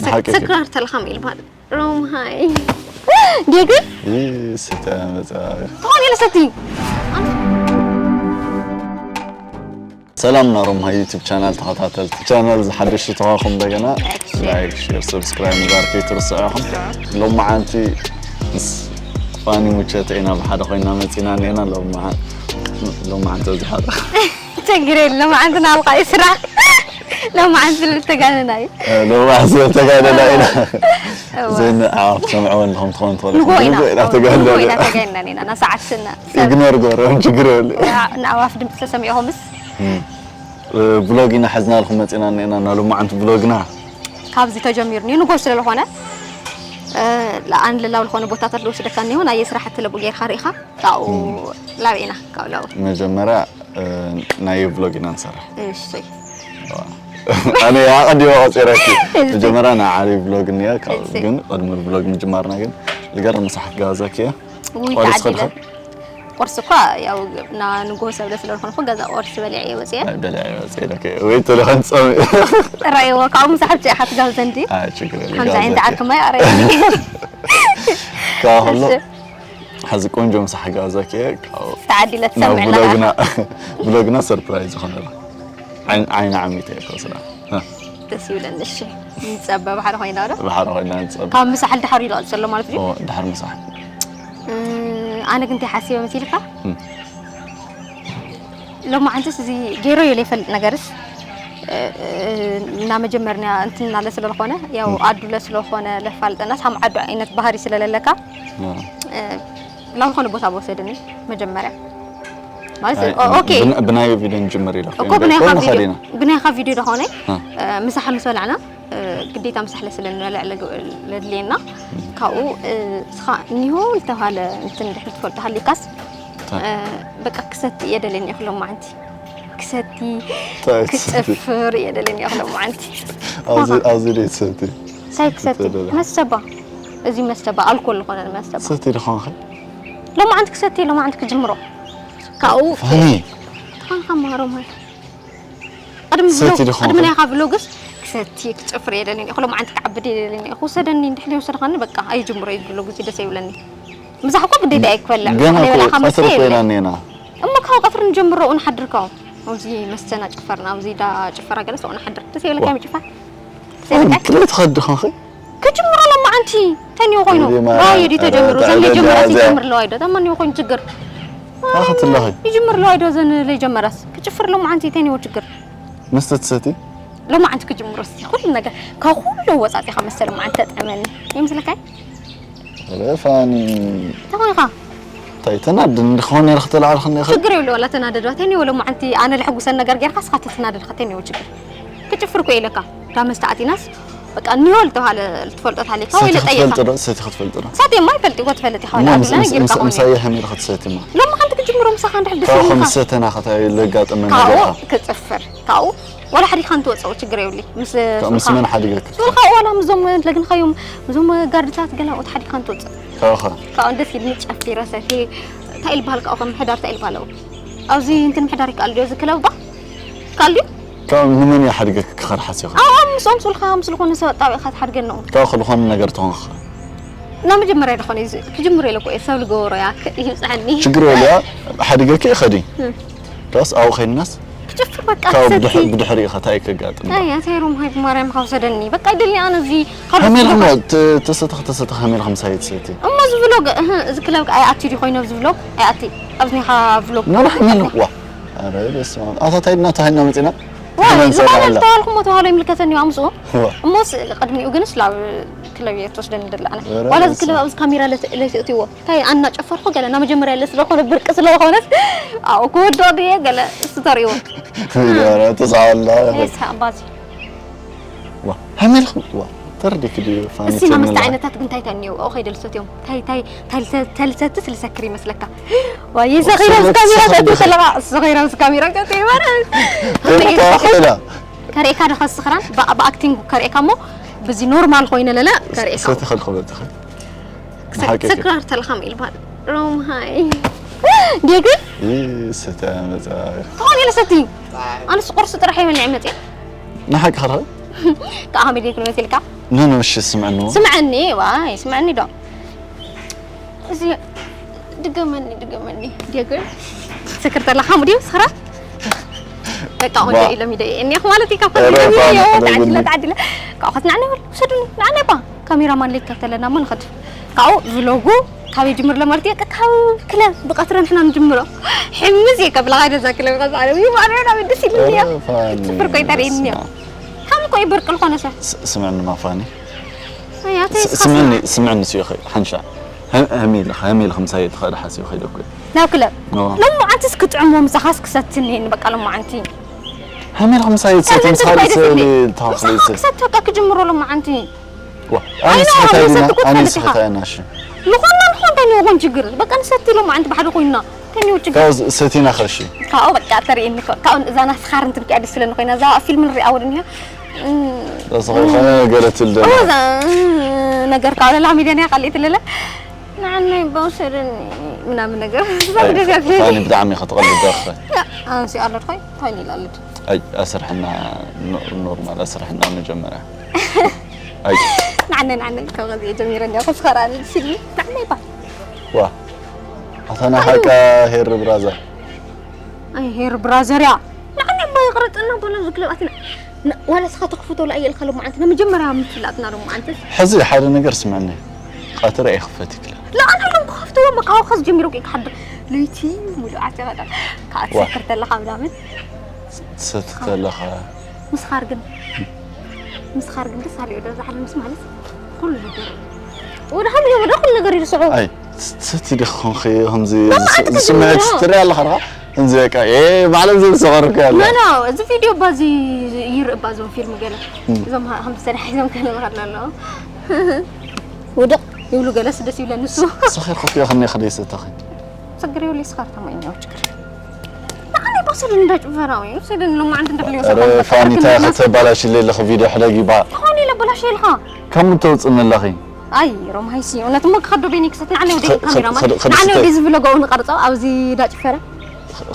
ሓቂ። ስክራር ተልኻም ኢልባል ሮምሃይ ጌግን ይስተ መጻ ትኾን ኢለ ሰቲ ሰላም ናሮም ሃይ ዩቲብ ቻናል ተኸታተልቲ ቻናል ዝሓደሽ ተዋኹም እንደገና ላይክ፣ ሼር። ላይክ ሼር ሰብስክራይብ ምግባር ከይትርስዑ ኢኹም። ሎማዓንቲ ምስ ፋኒ ሙቸተ ኢና ብሓደ ኮይና መፂና እኒአና። ሎማዓ- ሎማዓንቲ ዝሓደ ችግር የለ ሎማዓንቲ ናብቃ እዩ ስራሕ ሎማዓንቲ ልተጋነና እዩ ሎማዓንቲ ተጋደላ ኢና እዋ። ዘን ኣፍ ሰምዕወን ከም ትኾን ትኾን ንጎ ኢና ንጎ ኢና ተጋደላ ንጎ ኢና ተጋይና ኢና ናሳዓትና ሰብ ኢግኖር ገሮም ችግር የለ። ንኣዋፍ ድምፂ ተሰሚዕኹምስ ብሎግ ኢና ሓዝናልኩም መፂና እኒአና። እና ሎማዓንቲ ብሎግና ካብዚ ተጀሚሩ እኒኦ ንጎ ስለዝኾነ ኣን ለላው ዝኾነ ቦታታት ልወስደካ እኒሆ ናይ ስራሕቲ ለቡ ጌርካ ርኢኻ ካብኡ ላብ ኢና ካብ ላው መጀመርያ ናይ ብሎግ ኢና ንሰርሕ። እሺ ኣነ ኣቐዲሞ ቆፂረኪ መጀመርያ ንዓሊ ብሎግ እኒአ ካብ እሺ። ግን ቅድሚ ብሎግ ምጅማርና ግን ልገር ምሳሕ ክጋብዘኪ እየ። ውይ ቆሪስ ተዓዲለ ከድካ? ቁርሲ እኳ ያው ና ንጎ ሰብለ ስለ ዝኾንኩ ገዛ ቁርሲ በሊዐ እየ ወፅየ በሊዐ ወፅየ ኢለኪ ወይ ተለኸን ፀሚ ረእይዎ ካብኡ ምሳሕ ብቻ ኢኻ ትጋብዘ እንዲ ኣይ ችግር የለ ከምዚ ዓይነት ጋብዘኪ። ዓርኩማ እዩ ኣረእኒ ካብ ከሎ እሺ። ሓዚ ቆንጆ ምሳሕ ክጋብዘኪ እየ። ካብ ተዓዲለ ናብ ትሰምዕ ብሎግና ኣለኻ ብሎግና ሰርፕራይዝ ዝኾነላ ዓይን- ዓይኒ ዓሚተ እየ ከስላ ደስ ይብለኒ እሺ ንፀበ ባሕሪ ኮይና ዶ ብሓደ ኮይና ንፀብ ካብ ምሳሕ ድሓር ይልቐል ዘሎ ማለት እዩ ድሓር ምሳሕ እም፣ ኣነ ግን እንታይ ሓሲበ መሲልካ እም። ሎማዓንትስ እዚ ገይሮ እየ ዘይፈልጥ ነገርስ እ፣ እ፣ እናመጀመርና እንትን እናለ ስለዝኾነ ያው ኣዱለ ስለኾነ ለፋልጠና ሳም ዓዱ ዓይነት ባህሪ ስለለለካ እ፣ ናብ ዝኾነ ቦታ በወሰድኒ መጀመርያ ማለት ኦ- ኦኬ ብናዮ ቪድዮ ንጅምር ኢለ እኮ ብናይኻ ኮይና ቪድዮ ኸዲና ብናይኻ ቪድዮ ዝኾነ እ። እ፣ ምሳሕ ምስ በላዕና እ፣ ግዴታ ምሳሕ ለስለ ንበልዕ ለድልየና ካብኡ እ፣ እስኻ እኒሆ ዝተባሃለ እንትን ድሕሪ ትፈልጦ ሃሊካስ ታ- እ፣ በቃ ክሰቲ እየ ደልየኒ እየ ኩሎም መዓንቲ ክሰቲ ታይ ትሰቲ? ክጥፍር እየ ደልየኒ እየ ኩሎም መዓንቲ ኣብዚ ኣብዚ ደይ ትሰቲ እንታይ ክሰቲ ትደለ? መስተባ እዚ መስተባ ኣልኮል ዝኾነ መስተባ ሰቲ ድኾንኸ ሎማዓንቲ ክሰቲ ሎማዓንቲ ክጅምሮ ካብኡ ፋኒ ትኾንካ ማሮ ማይ ቅድሚ ሰቲ ብሎ- ድኾንካ? ቅድሚ ናይካ ብሎግስ ክሰቲ ክጨፍር እየ ደልየኒ እየ ኩሎም መዓንቲ ክዓብድ እየ ደልየኒ እየ ክውሰደኒ እንድሕር ይወሰድካኒ በቃ ኣይጅምሮ እዩ ብሎግ እዚ ደስ ይብለኒ ምሳሕ እኮ ግዴታ እየ ክበልዕ ገና ምሳሕ እኮ ዘይበላዕካ መስተ ቀትሪ የለ ኮይና እኒና እሞ ካብ ቀትሪ ንጀምሮ ንሓድር ካብኡ ኣብዚ መስተና ጭፈርና ኣብዚ ዳ ጭፈራ ገለ ሰው ንሓድር ደስ ይብለካ ዋ። ምጭፋር ደስ ይብለካ ክለ ትኸዲ ኾንኺ ክጅምሮ ሎማዓንቲ ተኒዮ ኮይኑ ወይኔ ማርያም፣ ዋየ ዲ ተጀምሩ ኧረ ዘን ተዓደለ ጀመራ ኣዚያ። ሲጀምር ለዋይ ዶ ተማኒዮ ኮይኑ ችግር ኣኸትለኺ ይጅምር ለዋይ ዶ ዘን ለይጀመራስ ክጭፍር ሎማዓንቲ ተኒዮ ችግር መስተ ትሰቲ ሎማዓንቲ ክጅምሮ እስቲ ኩሉ ነገር ካብ ኩሉ ወፃፂኻ መሰለ መዓንቲ ተጠመኒ ይምስልካይ ኧረ ፋኒ ተኾይኻ እንታይ ተናድን እንድኸውን ነረ ክትለዓልኽኒ ኢኸ ችግር የብሉ ዋላ ተናደድዋ ተኒዮ ሎማዓንቲ ኣነ ለሕጉሰን ነገር ጌርካ ስኻ ተትናደድ ከተኒዮ ችግር ክጭፍር ኮ ኢለካ ዳ መስተ ኣቲናስ በቃ እኒሆ ልተባሃለ ልትፈልጦ ታሊካ ወይ ሰቲ ክትፈልጢ ለጠየካ ዶ ሰቲ ክትፈልጢ ዶ ሳቴ ማይ ፈልጥ እኮ ትፈልጥ ይኸውን እሞ ኣብ ምስ- ዱንያ ምስ- ነጊርካ ምስ- ኾነ ምሳይ ሃሚር ክትሰቲ ማ ሎማዓንቲ ክጅምሮ ምሳኻ እንድሕር ደስ ካብኡ ይብልካ ምስ ሰተና ከታ ለጋጥመ ካብኡ ነገርካ ክፅፍር ካብኡ ዋላ ሓዲግካ እንትወፅእ ችግር የብሊ ምስ ካብ ምስ ሱልካ- መን ሓዲገክ ሱልካ ዋላ ምዞም ለግንካዮም ምዞም ጋርድታት ገለ ኣብኡ ሓዲግካ እንትወፅእ ካብኻ ካብኡ ደስ ኢልኒ ጨፊረ ሰቲ እንታይ ኢልበሃል ካብኡ ከም ምሕዳር እንታይ ኢልበሃል ኣብኡ ኣብዚ እንትን ምሕዳር ይከኣል ድዮ እዚ ክለብ ባ ይከኣል ድዩ ካብ ንመን እየ ሓዲገክ ክኸድ ሓሲኻ ኣብኦም ምስኦም ሱልካ ምስ ዝኾነ ሰብ ኣጣቢቕካ ትሓድገ ኣለኹ ካብ ክልኾነ ነገር ትኾንካ እና መጀመርያ ዝኾነ እዩ ክጅምር ኢለ እኮ እየ ሰብ ልገበሮ እያ ይብፅሐኒ ችግር የለ ሓዲገክ ይኸዲ ዳስ ኣብኡ ኸይድናስ ክጭፍር በቃ ካብ ክሰቲ ብድሕ- ብድሕሪኡ ኸታይ ከጋጥም ኣይ ኣተይ ሮም ሃይ ብማርያም ካብ ሰደኒ በቃ ይደልኒ ኣነ እዚ ካልኦት ሃሜልኩም ብሎጋት- ተሰተኽ ተሰተኽ ሃሜልኩም ሳይት ሰቲ እሞ እዚ ብሎግ እህ፣ እዚ ክለብ ኣይ ኣቲ ዲ ኮይነ ኣብዚ ብሎግ ኣይ ኣቲ ኣብዚ ኒኻ ብሎግ ኖ ሃሜል ዋ ኣረ በስመ ኣብ ኣታ ታይ እና ተሃና መጺና ዋይ ተመን ዝኾነ ሰራላ ዝተባልኩሞ ተባህሎ ይምልከተኒ እዩ ኣምስኡ ዋ እሞስ ቅድሚኡ ግንስ ላብ ክለብ እየ ትወስደኒ ደላ ኣነ ኧረ ዋላ እዚ በስመ ክለብ ኣብዚ ካሜራ ለይትእትዎ እንታይ ኣናጨፈርኩ ገለ እና መጀመርያ ለ ስለኾነ ብርቂ ስለኾነት ኣብኡ ክወድኦ ድየ ገለ እሱ ተርእዎ ኧረ ተሳላ ይስሓቅ ባዚ ዋ ሃሜልኩም ዋ ተርዲክ ድዩ ፋኒ እስቲ ናመስተ ተመላ ዓይነታት ግን እንታይ እንታይ እኒኦ ኣብኡ ከይደ ልሰትዮም እንታይ እንታይ እንታይ ልሰ- ተልሰትስ ልሰክር ይመስለካ ዋየ ሰኺሮም ካሜራ ተእትዩ ከለኻ ሰኺሮም ካሜራ ተእትዩ ማለት ኸይዳ ከርእካ ዶ ከስኽራን ብኣክቲንግ ከርእካ እሞ ብዚ ኖርማል ኮይነ ለለ ከርእካ ሰቲ ኸልኹ በልትኸ ስክራር ተልኻም ኢልባል ሮም ሃይ ጌግን ሰተ መጻ ትኾን ኢለ ሰቲ ኣነስ ቁርሲ ጥራሕ ይበልዕ መፅእ ንሓቂ ኸልኸ ካብ ሓሚድ ይክል መሲልካ? ኖ ኖ፣ እሺ ስምዕኒ። ስምዐኒ፣ ዋይ ስምዐኒ ዶ? እዚ ድገመኒ ድገመኒ። ዲያጎ ስክር ተላ ሓሙድ እዩ ስራ። በቃ ወደ ኢሎም ይደ እኔ ማለት ይከፈል። ተዓዲለ ተዓዲለ። ካው ኸት ናዕነ ወል ሰዱ ናዕነ ባ ካሜራ ማን ሊክ ከተለና ምን ኸድ ካው ቭሎጉ ካብ ይጅምር ለማለት ይቀ ካብ ክለ ብቀትረ ንሕና ንጅምሮ። ሕምዝ ይከብላ ጋደ ዛክለ ጋዛ አለ ይማረና ወደስ ይልያ። ጽፍር ቆይ ተሪኒ። ከም ቆይ ብርቅ ልኾነ ሰብ። ስምዕኒ ማፋኒ። ኣይ ኣተይ ስምዕኒ ስምዕኒ ሲዮ ኸይ ሓንሻ። ሀሚል ሀሚል ከምሳይ ተኸደ ሓሲዮ ኸይ ደኩ። ናብ ክለብ ሎሞ ዓንትስ ክጥዕሞ ምሳኻስ ክሰትኒ በቃ ሎሞ ዓንቲ። ሀሚል ከምሳይ ሰቲ ምሳሪ ሰሊ ተኸፍለይሰ። ክሰት በቃ ክጅምሮ ሎሞ ዓንቲ። ዋ ኣነስ ሓታይ ዲና ኣነስ ሓታይ ናሽ። ንኾና ንኾን እንታይ ንኾን ችግር በቃ ንሰቲ ሎሞ ዓንቲ ብሓደ ኮይና። ከኒው ችግር ካው ሰቲና ኸሺ። ካው በቃ ተርእኒ ካው እዛ ናስኻር እንትን ኪያ ደስ ስለኒ ኮይና እዛ ፊልም ንሪኣ ወድኒያ። ተሰኸኸ ገለትል ደ እዛ ነገር ካብ ለላ ሚድያ ኒያ ቃሊት ለለ ንዓናይ ባውሰደኒ ምናምን ነገር ፋኒ ብጣዕሚ ከተቐልድ ደኸ ኣንሲ ኣለድ ኾይ ፋኒ ይላለድ ኣይ ኣስርሕና ኖርማል ኣስርሕና መጀመርያ ኣይ ንዓነ ንዓነ ካብ ኸዚ ጀሚረ እንዲያ ከስኸራ ፊልሚ ንዓነ ይባል ዋ ኣታና ሓቃ ሄር ብራዘር ኣይ ሄር ብራዘር ያ ንዓነ እባ ይቕረጠና በሎ ዝክለባትና ዋላ ስኻ ተኽፍቶ ላ እየልካ ሎማዓንቲ ንመጀመርያ ምፍላጥና ሎማዓንትስ ሕዚ ሓደ ነገር ስምዕኒ ቃትር ኣይኽፈት ይክለ لا أنا لم كخفت وما كاو خز جميرو كي كحد ليتي مولو عتي غدا كاتسكر تلخا بلا من ሰትተለኻ مسخار قن مسخار قن بس هالي ودا زعل مس مالس كل ነገር ወደ ሀም ወደ ኩሉ ነገር ይርስዑ ኣይ ሰቲ ደኾንኺ ከምዚ ስምዕት ትርኢ ኣለኻ ራ እንዚ በቃ እ ባዕለ ዝሰቐርኩ ያለ ኖ ኖ እዚ ቪድዮ ባዚ ይርኢ ባዞም ፊልም ገለ እዞም ከም ዝሰራሕ ሒዞም ከለ መኸላ ኣለዎ ውድቕ ይብሉ ገለስ ደስ ይብለ ንሱ ሰኺር ኮፊ ኸኒ ኸደይ ሰተኺ ችግር የብሉ ይስኻር ተማኛው ችግር ንዓኒ በስል እንዳጭፈራዊ ስልን ሎማዓንቲ እንደክልዮ ፋኒታ ከተባላሽ ለለኺ ቪድዮ ሕደጊ ባ ኾኒ ለበላሽ የልኻ ከም ተውፅን ኣለኺ ኣይ ሮም ሃይሲ እውነት እሞ ክኸዶ ቤኒ ክሰት ንዓኒ ወደ ካሜራማን ንዓኒ ወደ ዝብለገው ንቐርፀው ኣብዚ ዳጭፈረ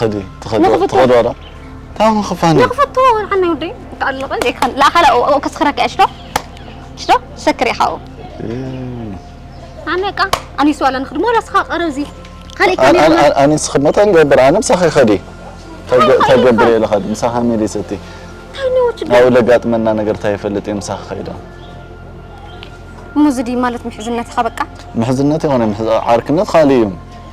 ኸዲ ትኸዶ ትኸዶ ዋላ ታም ኸፋኒ ንኽፈቶ ንዓኒ ወደ ተኣለቐ ዘይካን ላኻላ ከስኽረካ እሽቶ እሽቶ ሰክሪ ሓው ኣነቃ ኣኒስ ዋላ ንኽድሞ ላስኻ ቀረዚ ካልእ ካሜራ ኣኒስ ኽድመታ ንገብር ኣነ ምሳኺ ኸዲ ተገብር የለ ኸዲ ምሳኻ ሜዲ ሰቲ ታይነዎቹ ኣብኡ ለጋጥመና ነገር እንታይ ይፈልጥ እየ ምሳኺ ኸይዳ ሙዝዲ ማለት ምሕዝነትኻ በቃ ምሕዝነት ይኾነ ዓርክነት ካልእ እዩ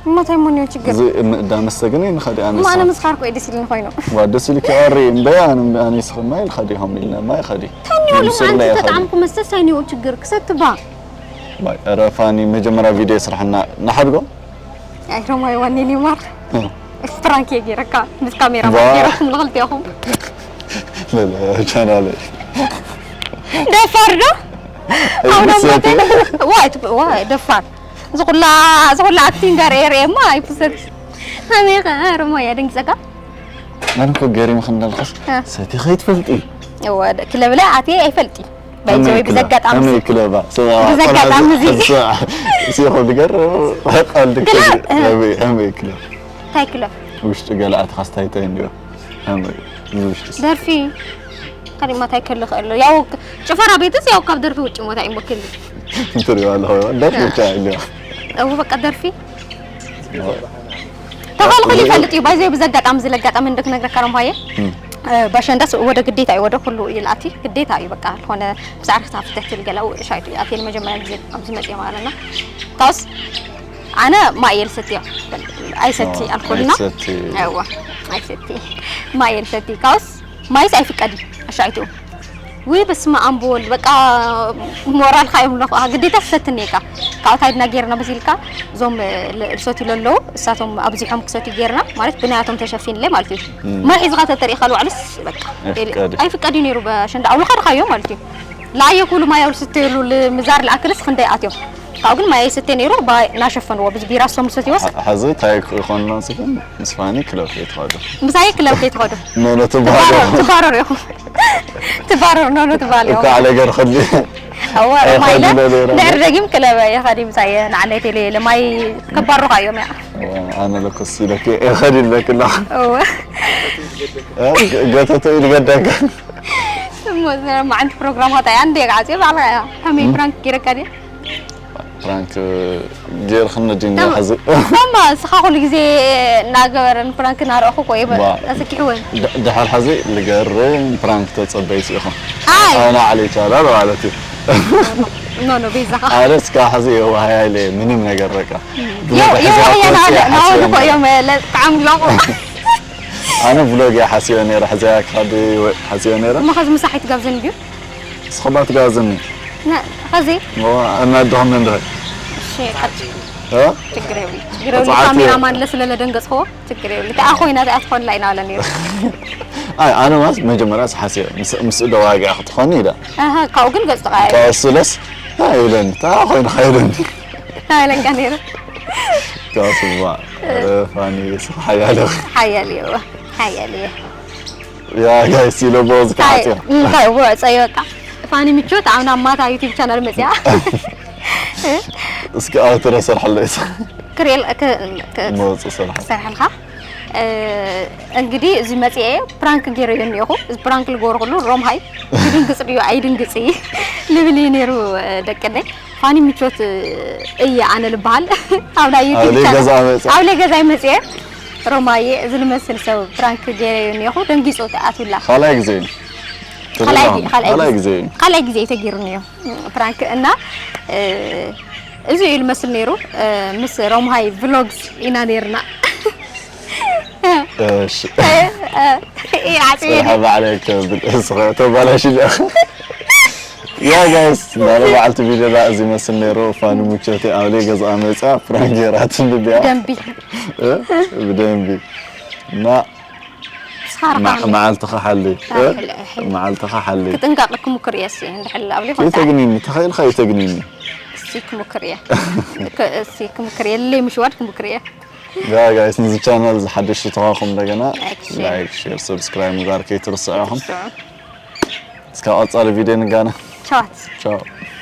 እማታይ ሞኒዮ ችግር እዳ መስተ ግን ንኸዲ ኣነ እማ ኣነ ምስኻር ቆይ ደስ ኢልኒ ኮይኑ ዋ ደስ ኢልኪ ኣሪ እምበይ ኣነ ኣነ ስኽማ ኢልካ ዲኹም ኢልና ማይ ኸዲ ታኒዮ ሎም ኣንቲ ተጣዕምኩ መስተ ሳይኒዮ ችግር ክሰትባ ረፋኒ መጀመርያ ቪድዮ ስራሕና ንሓድጎ ኣይሮማይ ዋኒኒ ማር ፕራንክ እየ ገይረካ ምስ ካሜራ ገይረኩም ንኽልቲኹም ቻናለ ደፋር ዶ ዋይ ደፋር ዝኹላ ዝኹላ ኣክቲንግ ጋር ኤር ኤማ ኣይፍሰት ከመይ ከ ሮማያ ደንጊፀካ ኣነ እኮ ገሪምኺ እንዳልክስ ሰቲ ከይትፈልጢ እወ ክለብለ ኣትየ ኣይፈልጢ ባይዘወይ ብዘጋጣሚ ከመይ ክለባ ብዘጋጣሚ እዚ ሲኹ ዝገር ቀልዲ ከመይ ክለብ እንታይ ክለብ ውሽጢ ገለ ኣትኻስ ታይታይ እንዲዮ ውሽጢ ደርፊ ከሊእ ማታይ ከልእ ክእል ያው ጭፈራ ቤትስ ያው ካብ ደርፊ ውጭ ሞታ ይሞክል እንትሪዋ ኣለኹ ደርፊ ብቻ እንዲዮ እው በቃ ደርፊ ተኸልኹል ይፈልጥ እዩ ባይዘ ብዘጋጣሚ ዝለጋጣሚ እንደ ክነግረካ ረምሃየ ባሸንዳስ ወደ ግዴታ እዩ ወደ ኩሉ ይልኣቲ ግዴታ እዩ በቃ ዝኾነ ብዛዕሪ ክሳብ ፍትሕ ትብል ገለ ሻይቱ እዩ ኣትየ ንመጀመርያ ግዜ ኣብዚ መፅየ ማለት ነው ካብስ ኣነ ማእየ ልሰትዮ ኣይሰቲ ኣልኮልና ኣይዋ ኣይሰቲ ማእየ ልሰቲ ካብስ ማይስ ኣይፍቀድ ኣሻይቱ ውይ በስመ ኣብ ወወልድ በቃ ሞራልካ እዮም ለኹ ግዴታ ትሰትኒ እካ ካብኡ ታይ ድና ጌርና በዚ ኢልካ እዞም ዝሰትዩ ለለዉ እሳቶም ኣብዚሖም ክሰትዩ ጌርና ማለት ብናያቶም ተሸፊንለይ ማለት እዩ ማይ ሒዝኻ ተተርኢ ካልእ ባዕሉስ በቃ ኣይፍቀድ እዩ ነይሩ በሸንዳ ኣውልኻ ድኻዮ ማለት እዩ ለኣየ ኩሉ ማይ ኣውል ስተየሉ ምዛር ለኣክልስ ክንደይ ኣትዮም ካብኡ ግን ማይ ስተ ነይሩ እናሸፈንዎ ብዚ ቢራ ሶም ዝሰትይዎስ ሓዚ እንታይ ይኾንና ስፍን ምስ ፋኒ ክለብ ከይትኸዱ ምሳይ ክለብ ከይትኸዱ ኖኖ ትባሃሉ ትባረሩ ኢኹም ትባረሩ ኖኖ ትባሃሉ እኳዕ ነገር ኸዲ ኣዋ ማይለ ድሕሪ ደጊም ክለብ የኸዲ ምሳየ ንዓነይ ቴሌ ለማይ ከባሩኻ እዮም ያ ኣነ ለኮስ ኢለክ የኸዲ ኢለክላ እወ ገተቶ ኢሉ ገዳጋ መዓንቲ ፕሮግራማት ኣያ እንደ ጋዜ ባላ ከመይ ፕራንክ ጌረካ ድያ? ፕራንክ ጌርክኒ ድንጋ ሕዚ ማማ እስኻ ኩሉ ግዜ እናገበረን ፕራንክ እናረእኹ እኮ እየ ኣስኪሕወን። ድሓር ሕዚ ልገርም ፕራንክ ተጸበይ ሲኢኹም ኣይ ኣነ ዓሊ ይቻላል ማለት እዩ። ኖ ኖ ቤዛኻ ኣረ እስካ ሕዚ የዋህያ ኢለ ምንም ነገር በቃ የዋህያ ናለ ናወሉ እኮ እዮም ለጥዓም ሎቑ ኣነ ብሎግ እያ ሓስዮ ነረ ሕዚያ ክኻዲ ሓስዮ ነረ እሞ ከዚ ምሳሕ ይትጋብዘን ድዩ? ስኸባት ጋዝኒ ከዚ እና ድኹም እንድኸ ችግር የብሉ ችግር የብሉ ካሜራማን ለስለለ ደንገጽኽዎ ችግር የብሉ እቲኣ ኮይና እቲኣ ትኾንላ ኢና በለ ነይሩ ኣይ ኣነ ማለት መጀመርያ ሓስዮ ምስ ደዋጊኣ ክትኾኒ ኢለ ካብኡ ግን ገጽ ተቃየ ተወስለስ ኢለን ታ ኮይኑ ኸይደኒ ታበለካ ነይሩ ተወስዋ ፋኒ ሓያለ ሓያል እዩ ሓያል እዩ ያ ጋይስ ኢሎ ቦዝ እንታይ ተሓስዮ እንታይ ወፀዮ በቃ ፋኒ ምቾት ኣብ ናብ ማታ ዩቲብ ቻናል መፅያ እስኪ ኣውትረ ሰርሐለይ ክሪኤል መወፅእ ሰርሐ ክሰርሐልካ እንግዲህ እዚ መፅኤ ፕራንክ ገይረዮ እኒኹ እዚ ፕራንክ ልገበርኩሉ ሮምሃይ ይድንግፅ ድዩ ኣይድንግፅ ልብል እዩ ነይሩ ደቅነይ ፋኒ ምቾት እየ ኣነ ልበሃል ኣብ ናይ ኣብ ዩቲብ ገዛ ቻናል መፅእ ኣብ ለይ ገዛይ መፅኤ ሮማየ እዚ ልመስል ሰብ ፕራንክ ገይረዮ እኒኹ ደንጊፁ ተኣትውላ ካልኣይ ግዜ እዩ ካልኣይ ጊ- ካልኣይ ካልኣይ ጊዜ- ግዜ እዩ ካልኣይ ግዜ ተገይሩ ነይሩ ፕራንክ እና እ፣ እዚ እዩ ልመስል ነይሩ እ፣ ምስ ሮምሃይ ቭሎግስ ኢና ነይርና እሺ እ፣ እ፣ ዓፅየ ስራሕ ባዕለይ ከብል እስኸ ተባላሽ ያ ጋይስ ናይ በዓልቲ ቪድዮ ዳ እዚ መስል ነይሩ ፋኒ ሙቸቴ ኣብ ለይ ገዝኣ መፅያ ፕራንክ ገይራትኒ ድያ ደንቢ እ? ብደንቢ እና ስኻርካ መ- መዓልትኻ ሓሊ እ? ኣይ፣ ሕል- ሕል- መዓልትኻ ሓሊ ክጥንቀቕ ክምክር እየ ሲ እንድሕል ኣብ ሊኾ ይተግኒኒ ተኸኢልካ ይተግኒኒ እሲ ክምክር እየ ክ- እሲ ክምክር እየ ለይ ምሽዋድ ክምክር እየ ያ ጋይስ ነዚ ቻናል ዝሓደሽ ተኻኹም እንደገና ላይክ፣ ሼር። ላይክ ሼር ሰብስክራይብ ምግባር ከይትርስዑ ኢኹም እስካብ ቀፃሊ ቪድዮ ንጋና ቻዋት ቻው